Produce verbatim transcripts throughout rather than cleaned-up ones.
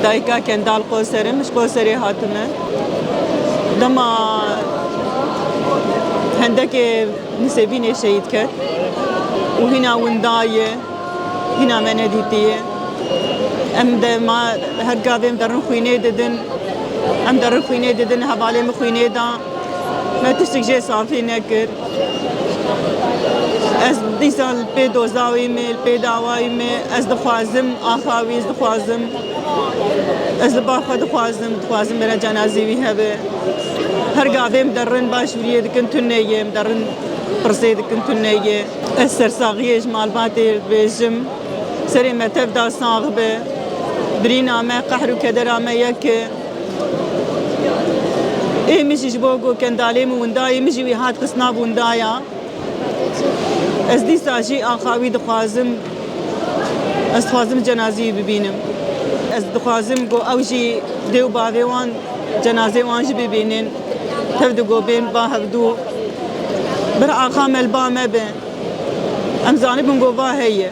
Dayika Kendal Qoserim, ji Qoserê hatime. Dema hendekê Nisêbînê şehîd ket û hîna winda ye, hîna me nedîtiye. Em de ma her gavê em derin xwînê didin, em derin xwînê didin, hevalê min xwînê da. Me tiştik jê safî nekir. Ez dîsa li pê doza wî me, li pê dawa wî me, ez dixwazim axa wî, ez dixwazim. Ez li ba xwe dixwazim, dixwazim bera cenazê wî hebe. Her gavê em derin başvuriyê dikin tune ye, em derin pirsê dikin tune ye. Ez sersaxiyê ji malbatê dibêjim. Serê me tev da sax be. Birîna me, qehr û kedera me yek e. Ê min jî ji bo ku kendalê min winda ye, min jî wî hat xist nav windaya. Ez dîsa jî axa wî dixwazim. Ez dixwazim cenazê wî bibînim. Ez dixwazim ku ew jî dê û bavê wan cenazê wan jî bibînin. Tev digo bên ba hevdû. Bir axa me li ba me be. Em zanibin ku va heye.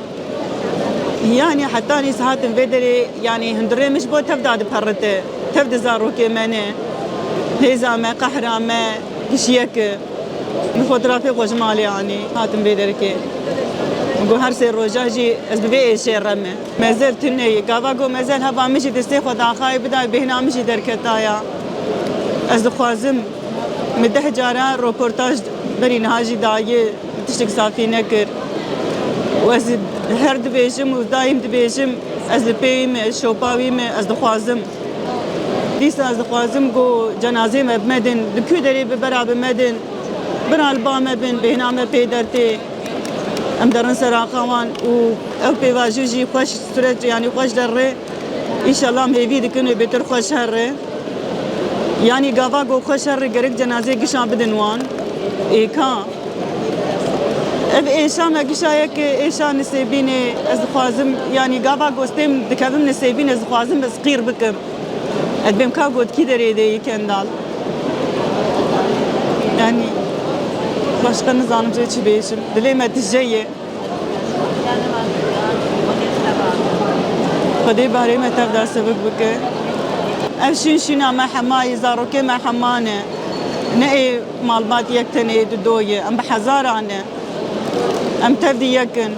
Yanî heta nîz hatin vê derê, yanî hundirê min ji bo tev da diperite. Tev di zarokê me ne. Hêza me, qehra me, giş yek e. Min fotoğrafê xwe ji malê anî, hatim vê derkê. Min got her sê roja jî ez bi vê êşê re me. Mezel tune ye. Gava got mezel heva min jî destê xwe daxayê bidayê, bêhna min jî derketaya. Ez dixwazim, min deh cara roportaj berî niha jî daye, tiştek safî nekir. Û ez her dibêjim û daîm dibêjim, ez li pê wî me, ez şopa wî me, ez dixwazim. Dîsa ez dixwazim ku cenazê me bi me din, di ku derê bi bera bi me din, bira li ba me bin, bêhna me pê dertê. Em derin ser axa wan û ew pêvajo jî xweş suret, yanî xweş derre. Înşallah em hêvî dikin wê bêtir xweş herre. Yanî gava ku xweş herre gerek cenazê gişan bidin wan. Êka. Ev êşa me gişa yek êşa Nisêbînê, ez dixwazim, yanî gava gostêm dikevim Nisêbîn, ez dixwazim ez qîr bikim. Ez bêm ka got kî derê de yê Kendal. Yanî başqa nizanim jê çi bêjim. Dilê me tije ye. Xwedê barê me tev da sivik bike. Ev şûn şûna me hema ye, zarokê me hema ne. Ne ê malbat yek tenê ê dudo ye. Em bi hezaran ne. Em tev di yek in.